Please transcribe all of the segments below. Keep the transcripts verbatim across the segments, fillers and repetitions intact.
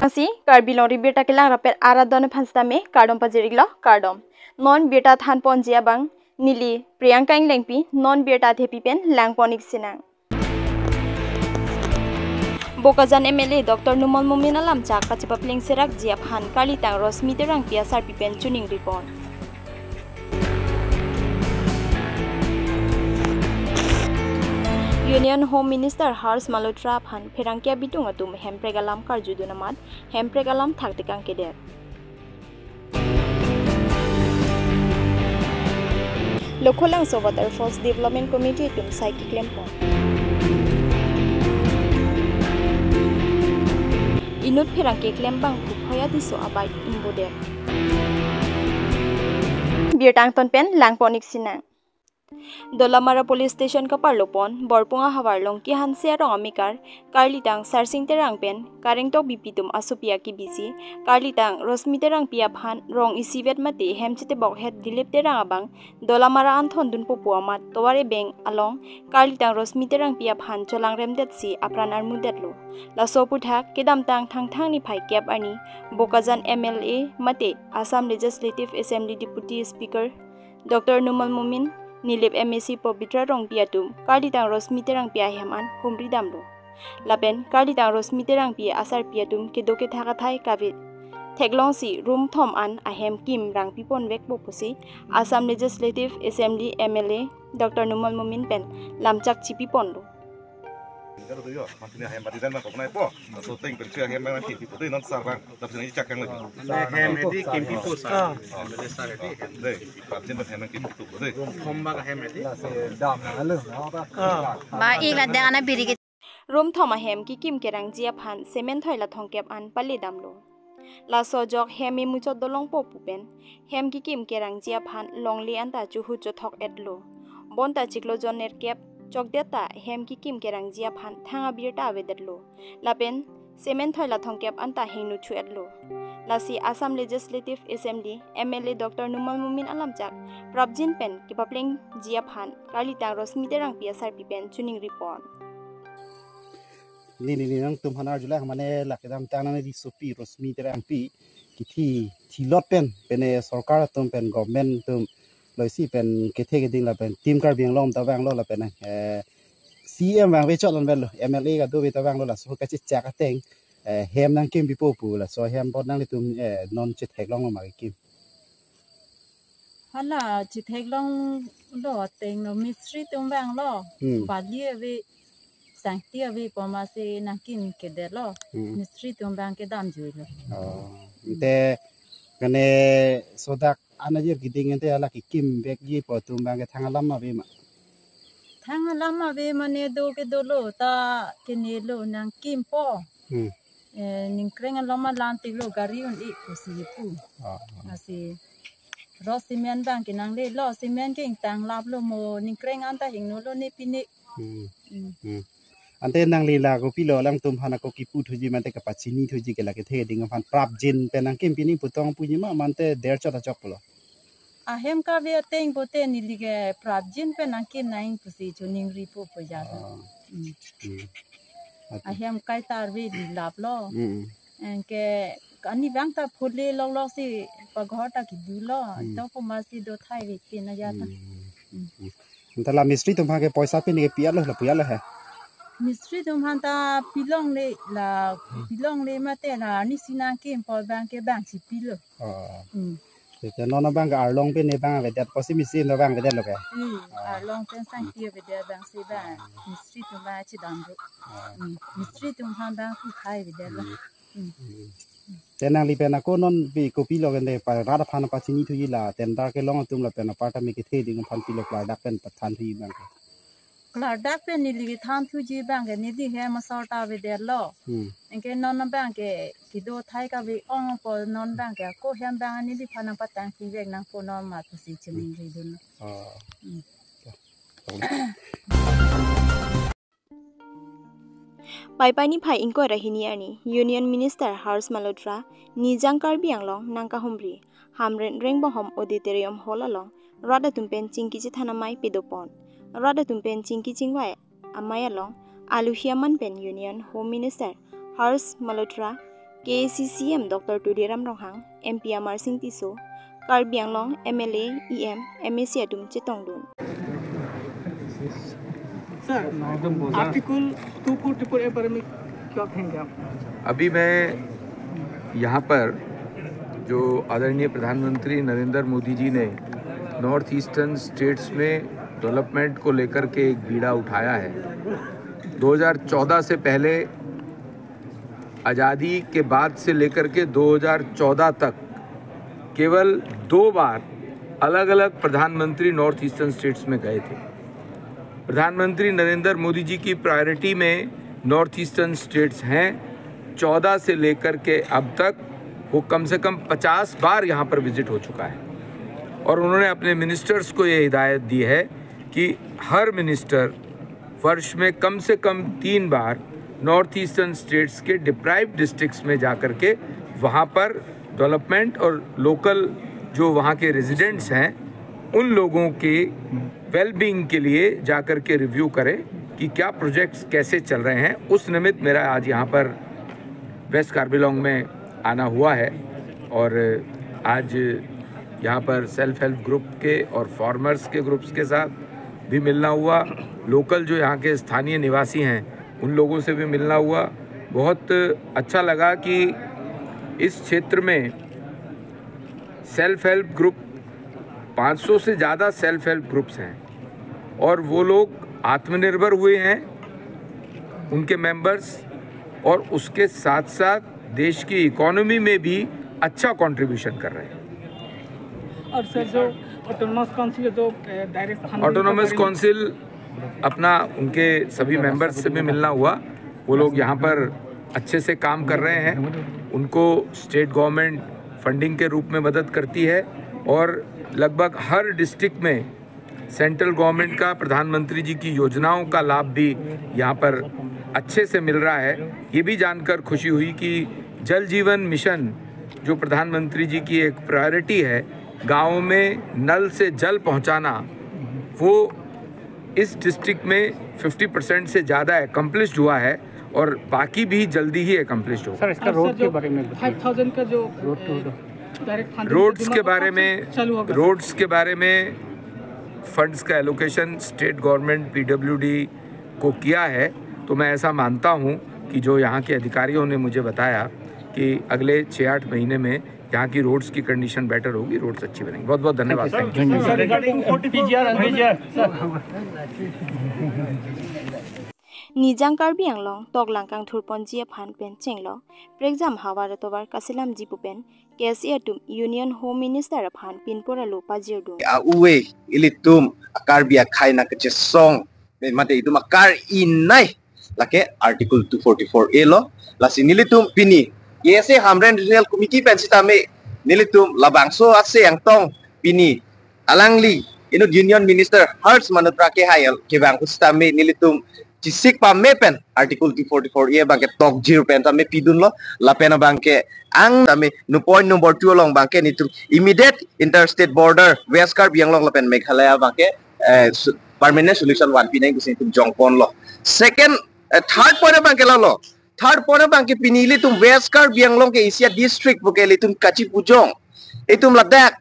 Si Karbi Longri birta kelang rapet arat don aphan sitame kardom pajir-iklo, kardom. Non birta thanponji abang neli Priyanka Englengpi, non birta thepi pen langpon-ik sinang. Bokajan M L A Doctor Numal Momin alamchak kachepapleng serakji aphan Karlitang Rosmi Terangpi asarpi pen choningri pon. Union Home Minister Harsh Malhotra aphan pherangke abitung atum hemprek alam karjudun amat, hemprek alam thaktekang kedet. Lokholangso Waterfalls Development Committee atum sai keklem pon. Inut pherangke klembang Kuphoi Tisso abike inbodet. Birta angton pen langpon-ik sinang. Dolamara Police Station kaparlo pon, Borpung ahavar Longki Hanse arong amekar, Karlitang Sarsing Terang pen karengtok bipi atum asopi akebisi, Karlitang Rosmi Terangpi aphan rong isivet mate hem chetebok het Dilip Terang abang, Dolamara anthondunpo pu amat tovar ebeng along, Karlitang Rosmi Terangpi aphan cholangremdetsi apran armudetlo. Laso aputhak kedamtang Thangthang niphai kep arni, Bokajan M L A mate Assam Legislative Assembly Deputy Speaker Doctor Numal Momin, Nilip M A C Pabitra Rongpi atum Karlitang Rosmi Terangpi ahem an humri damlo. Lapen Karlitang Rosmi Terangpi asarpi atum kedo kethak athai kave theklongsi rum thom an ahem kim rangpi ponvekpo pusi Assam Legislative Assembly M L A Doctor Numal Momin pen lamchak chipi ponlo. Enggak ada tuh, yo. Maksudnya hem mati dan apa kena apa? Laso ateng pen si hem mati di putih non sar bang. Tapi sini cakang lagi. Hem di kimpi pusat. Ah. Oh. Besar di hem. Deh, prapjin pen hem kimpi pusat deh. Rum thom bang hem di. Laso dam na lo, apa? Ah. Ba ik la dang ana biri ke. Rum thom ahem kekim kerangji aphan cement thoi la thomkep an pale damlo. Laso ajok hem emuchot dolongpo pu pen hem kekim kerangji aphan longle anta chuhu chothok-etlo. Bonta chiklo jon nerkep chokdet ta hem kekim kerangji aphan thang abirta avedetlo. Lapen cement thoi la thomkep anta hingno chu-etlo. Lasi Assam Legislative Assembly M L A Doctor Numal Momin alamchak prapjin pen kepaplengji aphan Karlitang Rosmi Terangpi asarpi pen choningri pon. Neli, neli nangtum aphan arjulang mane la kedamtang nangli sopi Rosmi Terangpi kethi thilot pen, pen sorkar atum pen government atum loisi pen kethe keding lapen Team Karbi Anglong ta vanglo lapen, eh, C M vangve chot lon velo, M L A kadokave ta vanglo, laso kachechak ateng, eh, hem nangkimpipo pu, laso hem apot nanglitum, eh, non chetheklonglo ma kekim? Hala chetheklonglo ateng lo mistri atum vanglo. Hmm. Bali ave, sangti ave pu amatsi nangkim kedetlo. Hmm. Mistri atum vang kedamjuilo. Oh. Hmm. Ante kane sodak anajir keding ante hala kekimvekji pu atum vang ke thang alam ave ma? Thang alam ave mane do ke dolo ta kenelo nangkimpo. Hmm. Eh, ningkreng along ma lam tiklo gari un-e pusi pu. Ah, ah. Lasi ro cement abang ke nanglelo, cement ke ingtanglaplo mo ningkreng anta hingnolo ne pine. Hmm. Hmm. Hmm. Ante nangli la kopilo alangtum aphan ako kipu thuji mate kapachini thuji ke la kethe keding aphan prapjin pen nangkim pini putong puji ma mate der chot achok pulo? Ahem kave ateng pote neli ke prapjin pen nangkim nang pusi choningripo pu ajat. Ah. Hmm. Hmm. Ate. Ahem kaitar ave di laplo. Hmm. Anke ani vang ta phule loklok si paghor ta kedulo. Hmm. Tok pu amatsi do thai vek pin ajat. Hmm. Hmm. Hmm. Ante la mistri atum aphan ke poisa pini ke pi-etlo, la pu-etlo he? Mistri atum aphan ta pilongle la, hmm, pilongle mate la arnisi nangkimpo abang ke bangsi pilo. Oh. Hmm. Ante non abang ke arlong pen ne bang avedet pusi mistri non bang avedetlo ke? Hmm, ah, arlong pen sangti avedet abangsi bang. Mistri atum bang chidamlo. Ah. Hmm, mistri atum aphan bang kukhai avedetlo. Hmm. Hmm. Hmm. Te nangli pen ako non pi kopilo ke ne pa rat aphan pachini thuji la tender kelong atum lapen aparta me kethe keding aphan pilo klardak pen pathan thuji abang ke? Klardak pen neli kethan thuji abang ke neli hem asor ta avedetlo. Hmm. Anke non abang ke kedo thai kave-ong pu non abang ke ako hem abang neliphan nangpatang kivek nangpo non ma pusi choningridun. Ah. Hmm. Paipai niphai ingkoi ra hini arni Union Minister Harsh Malhotra Nijang Karbi Anglong nangkahumri Hamren Rengbonghom Auditorium Hall along rat atum pen chingki chethan amei padopon. Rat atum pen chingki chingvai amei along aluhi aman pen Union Home Minister Harsh Malhotra K A A C C M Doctor Tuliram Ronghang, M P Amarsing Tisso, Karbi Anglong M L A, E M, M A C atum chetongdun. Sir, article two forty four A बारे में क्या कहेंगे आप? अभी मैं यहाँ पर जो आदरणीय प्रधानमंत्री नरेंद्र मोदी जी ने नॉर्थ ईस्टर्न स्टेट्स में डेवलपमेंट को लेकर के एक बीड़ा उठाया है। दो हज़ार चौदह से पहले, आज़ादी के बाद से लेकर के दो हज़ार चौदह तक केवल दो बार अलग-अलग प्रधानमंत्री नॉर्थ ईस्टर्न स्टेट्स में गए थे। प्रधानमंत्री नरेंद्र मोदी जी की प्रायोरिटी में नॉर्थ ईस्टर्न स्टेट्स हैं। चौदह से लेकर के अब तक वो कम से कम पचास बार यहाँ पर विजिट हो चुका है और उन्होंने अपने मिनिस्टर्स को ये हिदायत दी है कि हर मिनिस्टर वर्ष में कम से कम तीन बार नॉर्थ ईस्टर्न स्टेट्स के डिप्राइव्ड डिस्ट्रिक्ट्स में जाकर के वहाँ पर डेवलपमेंट और लोकल जो वहाँ के रेजिडेंट्स हैं, उन लोगों के वेलबींग के लिए जाकर के रिव्यू करें कि क्या प्रोजेक्ट्स कैसे चल रहे हैं। उस निमित्त मेरा आज यहाँ पर वेस्ट कार्बी आंगलोंग में आना हुआ है और आज यहाँ पर सेल्फ हेल्प ग्रुप के और फार्मर्स के ग्रुप्स के साथ भी मिलना हुआ। लोकल जो यहाँ के स्थानीय निवासी हैं, उन लोगों से भी मिलना हुआ। बहुत अच्छा लगा कि इस क्षेत्र में सेल्फ हेल्प ग्रुप, पाँच सौ से ज़्यादा सेल्फ हेल्प ग्रुप्स हैं और वो लोग आत्मनिर्भर हुए हैं, उनके मेंबर्स, और उसके साथ साथ देश की इकोनॉमी में भी अच्छा कंट्रीब्यूशन कर रहे हैं। और सर, जो ऑटोनॉमस काउंसिल जो डायरेक्ट ऑटोनॉमस काउंसिल अपना, उनके सभी मेंबर्स से भी मिलना हुआ। वो लोग यहाँ पर अच्छे से काम कर रहे हैं। उनको स्टेट गवर्नमेंट फंडिंग के रूप में मदद करती है और लगभग हर डिस्ट्रिक्ट में सेंट्रल गवर्नमेंट का, प्रधानमंत्री जी की योजनाओं का लाभ भी यहाँ पर अच्छे से मिल रहा है। ये भी जानकर खुशी हुई कि जल जीवन मिशन, जो प्रधानमंत्री जी की एक प्रायोरिटी है, गाँव में नल से जल पहुँचाना, वो इस डिस्ट्रिक्ट में फिफ्टी परसेंट से ज़्यादा एकम्प्लिश्ड हुआ है और बाकी भी जल्दी ही एकम्प्लिश्ड होगा। सर, इसका रोड के बारे में बताइए। फाइव थाउजेंड का जो road to direct fund roads के बारे में, रोड्स के बारे में फंड्स का एलोकेशन स्टेट गवर्नमेंट पीडब्ल्यूडी को किया है, तो मैं ऐसा मानता हूँ कि जो यहाँ के अधिकारियों ने मुझे बताया कि अगले छः आठ महीने में यहाँ की रोड्स की कंडीशन बेटर होगी, रोड्स अच्छी बनेंगी। बहुत बहुत धन्यवाद। Thank you. PGR PGR sir Nijang Karbi Anglong toklang kangthurponji aphan pen chenglok prekjam havar atovar kasilamji pu pen K S A atum Union Home Minister aphan pinpur alo pajirdun. A-uve ilitum Karbi akhei nangkachesong, mate itum akar-i nai, lake Article two forty-four A lo. Lasi nelitum pini K S A Hamren Regional Committee pen sitame nelitum labangso ase angtong pini alangli inut Union Minister Harsh Malhotra kehai kevang ahut sitame nelitum chesik pame pen Article two forty-four A abangke tokjir pen tame pidunlo, lapen abangke ang tame no point number two along abangke nelitum immediate interstate border West Karbi Anglong lapen Meghalaya abangke eh, su- permanent solution vanpi nangji pusi nelitum jongponlo. Second, eh, third point abangke lalo. Third point abangke pini ilitum West Karbi Anglong ke isi a-district puke ilitum kachipujong. Itum ladak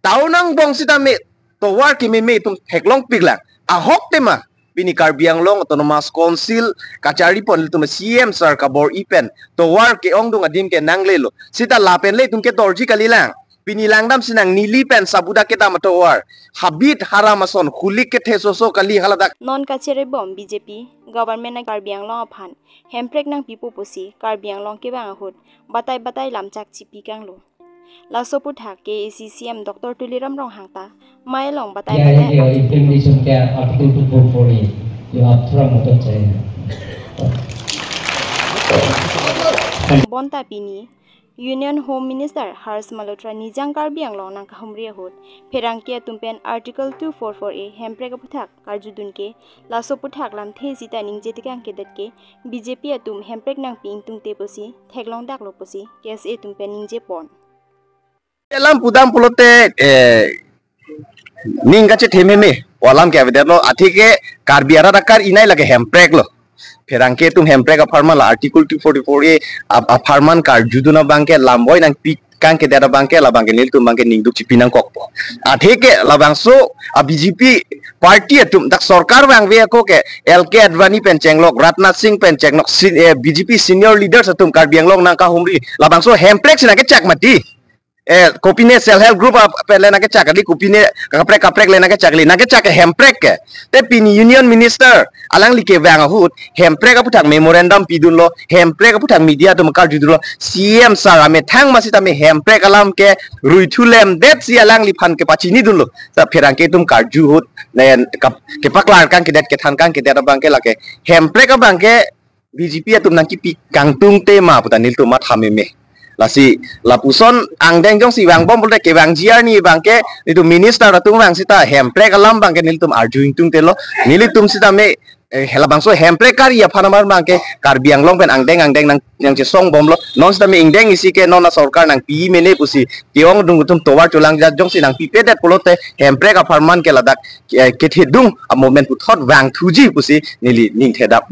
town angbong sitame tovar kememe itum theklongpiklang. Ahok tema pini Karbi Anglong Autonomous Council kacharipon ilitum C M sir kabor-i pen tovar ke-ongdung adim ke nanglelo. Sita lapen le itum kedorji kalilang. Pini langdamsi nang neli pen sabuda kedam atovar. Habit haram ason, hulik kethe soso kali haladak. Non kacherebom B J P government a Karbi Anglong aphan hemprek nangpipo pusi Karbi Anglong kevang ahut batai batai lamchak chipi kanglo. Laso aputhak K A A C C M Doctor Tuliram Ronghang ta mai along batai क्या है कि batai implementation क्या article to four four ए जो आप थोड़ा मदद चाहिए। bonta pini Union Home Minister Harsh Malhotra Nijang Karbi Anglong nangkahumri ahut pherangke atum pen Article two four four A hemprek aputhak karjudun ke laso aputhak lamthe sita ningje tekang kedet ke B J P atum hemprek nangpi ingtungte pusi theklongdaklo pusi K S A atum pen ningjepon. Alam pudam pulote eh, ning kachethememe. O alam ke avedetlo, atheke Karbi arat akar-i nai lake hemprek lo. Pherangke atum hemprek apharman la Article two forty-four A ap- apharman karjudun abangke lamboi nangpi kangkedet abangke labangke nelitum abangke ningduk chipi nangkokpo. Athe ke labangso a B J P party atum dak sorkar vangve ako ke L K Advani pen chenglok, Rajnath Singh pen chenglok, si- eh, B J P senior leaders atum Karbi Anglong nangkahumri labangso hemprek si nangkechak mati. Eh, kopine self help group ap- pen le nangkechak kali, kopine kaprek kaprek le nangkechak kali, nangkechak ke hemprek ke. Te pini Union Minister alangli kevang ahut hemprek aphuthak memorandum pidunlo, hemprek aphuthak media atum karjudunlo, C M sir amethang masitame hemprek alam ke ruithulemdetsi alangliphan kepachinidunlo. Ta pherangke atum karju ahut nen kap- kepaklar kangkedet kethan kangkedet abangke lake hemprek abangke B J P atum nangkipi kangtungte ma puta nelitum matha meme. Lasi lapuson angdeng jongsi vangbom pulote kevangji arni abangke nelitum minister atum vang sita hemprek alam abangke nelitum arju ingtungtelo. Nelitum sitame eh, labangso hemprek kari aphan amar abangke Karbi Anglong pen angdeng angdeng nang nangchesongbomlo. Non sitame ingdeng isi ke non a sorkar nangpi mene pusi ke-ongdung atum tovar cholangjat jongsi nangpipedet pulote hemprek apharman ke ladak eh, kethedung a movement puthot vangthuji pusi neli ningthedap.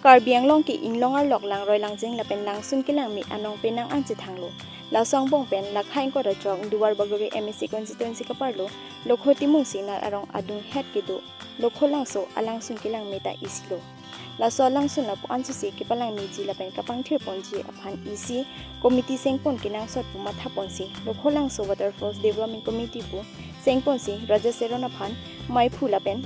Karbi Anglong ke inglong arlok langroi langjeng lapen langsun kelangme anong penang an chethanglo. Laso angbong pen lakha ingkoi ra chok Duarbagori M A C constituency kaparlo Lokho Timung Singnar arong adung het kedo Lokho Langso alangsun kelangme ta isilo. Laso alangsun lapu ansose kepalangmeji lapen kapangthirponji aphan isi committee sengpon kenangsot pu mathaponsi Lokho Langso Waterfalls Development Committee pu sengponsi Raja Seron aphan maiphu lapen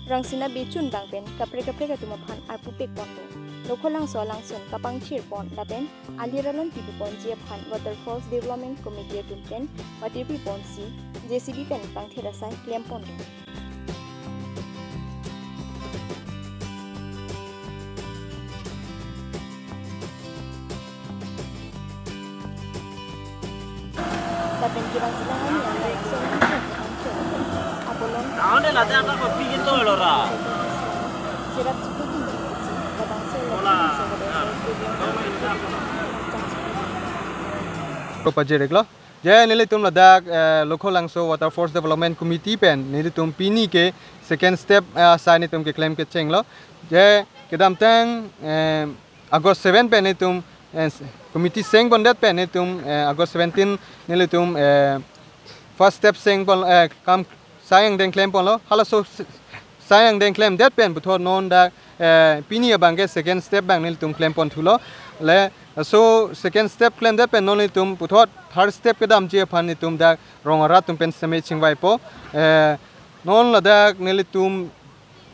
Rangsina Bechun bang pen kaprek kaprek atum aphan arpu pekponlo. Lokho Langso alangsun kapangthirpon lapen alir alon piduponji aphan Waterfalls Development Committee atum pen patirpiponsi J C B pen pangthir asai klemponlo. Lapen kevangjilang arni along aso aso ke angke abolon. Tahu deh, nanti angka kopi gitu loh, Ra. Cherap chipu ginji kutsi, labangso Hola. Ko pajirek lo. Je nelitum ladak eh, Lokho Langso Waterfalls Development Committee pen nelitum pini ke second step eh, asai nelitum keklem kechenglo. Je kedamtang eh, August seven pen nelitum eh, committee sengpondet pen nelitum eh, August seventeen nelitum eh, first step sengpon eh, kam sai angdeng klemponlo. Halaso s- sai angdeng klemdet pen puthot non dak eh, pini abangke second step abang nelitum klemponthulo. Le so second step klemdet pen non nelitum puthot third step kedamji aphan nelitum dak rong arat atum pen seme chingvaipo. Eh, non ladak nelitum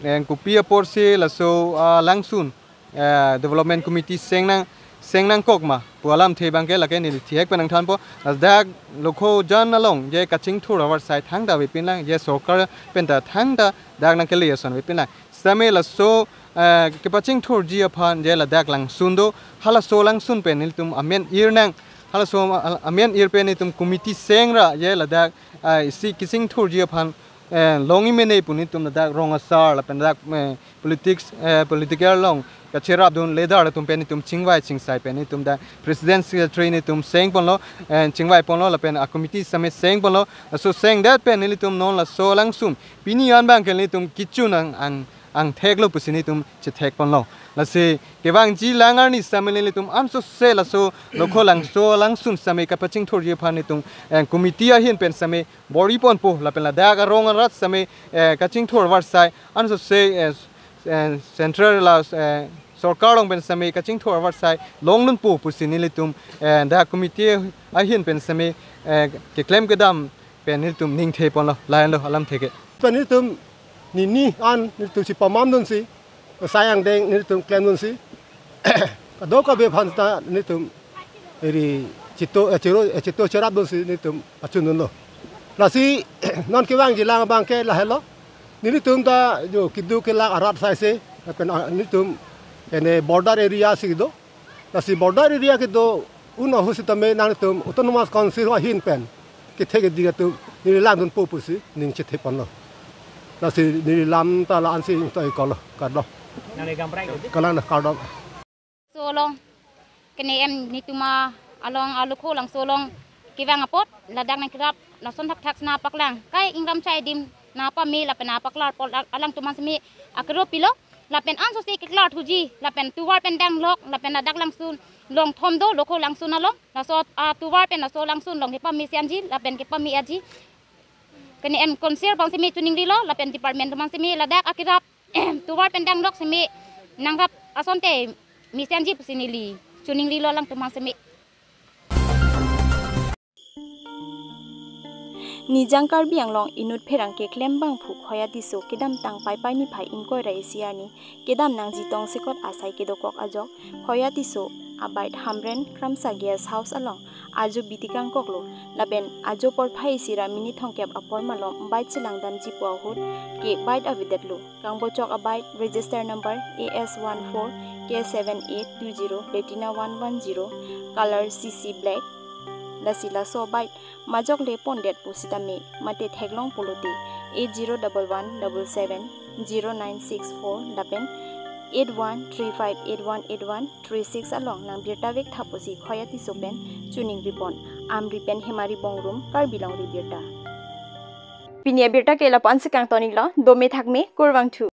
eh, kopi aporsi laso ah, langsun eh, Development Committee seng nang seng nangkok ma pu alamthe abangke lake neli thihek pen nangthanpo. Ladak Lokho jan along je kachingthur avarsai thangta avepinlang, je sorkar penta thangta dak nangkele ason avepinlang. Sitame laso eh, kepachingthurji aphan je ladak langsun do, halaso langsun pen nelitum amen ir nang, halaso ah, amen ir pen nelitum committee seng ra je ladak ah, isi kachingthurji aphan eh, longji mene pu nelitum ladak rong asar lapen ladak eh, politics eh, political along kacherapdun leader atum pen nelitum chingvai chingsai pen nelitum dak president secretary nelitum sengponlo, eh, chingvaiponlo lapen a committee seme sengponlo. Laso sengdet pen nelitum non laso langsun pini an abangke nelitum kichu nang ang angtheklo pusi nelitum chethekponlo. Lasi kevangjilang arni sitame nelitum ansose laso Lokho Langso alangsun sitame kapachingthurji aphan nelitum eh, committee ahin pen seme bor-iponpo lapen ladak arong arat sitame eh, kachingthur avarsai ansose eh, eh, central la eh, sorkar along pen seme kachingthur avarsai longdunpo pusi nelitum eh, dak committee ahin pen seme eh, keklem kedam pen nelitum ningtheponlo, lahenlo alamthe ke. Pen nelitum nini an nelitum si pamamdunsi, sai angdeng nelitum klemdunsi, kadokave aphan ta nelitum eri chito eh, chiro eh, chito cherapdunsi nelitum achundunlo. Lasi non kevangjilang abangke lahelo. Nelitum ta jo kedo kelak arat saise, pen ah, nelitum ene border area si do. Lasi border area kedo un ahut sitame nangtum autonomous council ahin pen kethek ding atum neli langdunpo pusi ning chethekponlo. Lasi neli lam ta la-ansi ingtoi kolo, kardom. Nang le gamprai ko di? Kalang na kardom. So along kene em nelitum along a Lokho Langso along kevang apot ladak nangkerap lason thakthak sina paklang kai ingram chai adim nangpame lapen nangpaklarpo, alangtum an seme akero pilo, lapen ansose keklar thuji, lapen tovar pen danglok, lapen ladak langsun longthom do, Lokho langsun along, laso atovar pen laso langsun along kepame isi anji, lapen kepame aji. Kene M Council abang seme choningrilo, lapen department abang seme ladak akerap tovar pen danglok seme nangrap asonte mesen ji pusi neli choningrilo alangtum abang seme. Nijang Karbi Anglong inut pherangke klembangphu Khoya Tisso kedamtang Paipai niphai ingkoi ra isi arni kedam nangji tongsekot asai kedokok ajok Khoya Tisso abide Hamren Kramsa Guest House along ajo biti kangkoklo, lapen ajo porphai isi ra minit thomkep apor malom bike chelangdamji pu ahut ke bike avedetlo. Kangbochok abike register number A S one four K seven eight two zero, platina one one zero, color C C black. Lasi laso bike majok le pondet pusitame mate theklong pulote eight zero double one double seven zero nine six four lapen eight one three five eight one eight one three six along nangbirta vektha pusi Khoya Tisso pen choningripon. Amri pen Hemari Bongrung, Karbi Longri Abirta. Pini abirta ke lapu-an si kangtonilo, dome thakme, kurvangthu.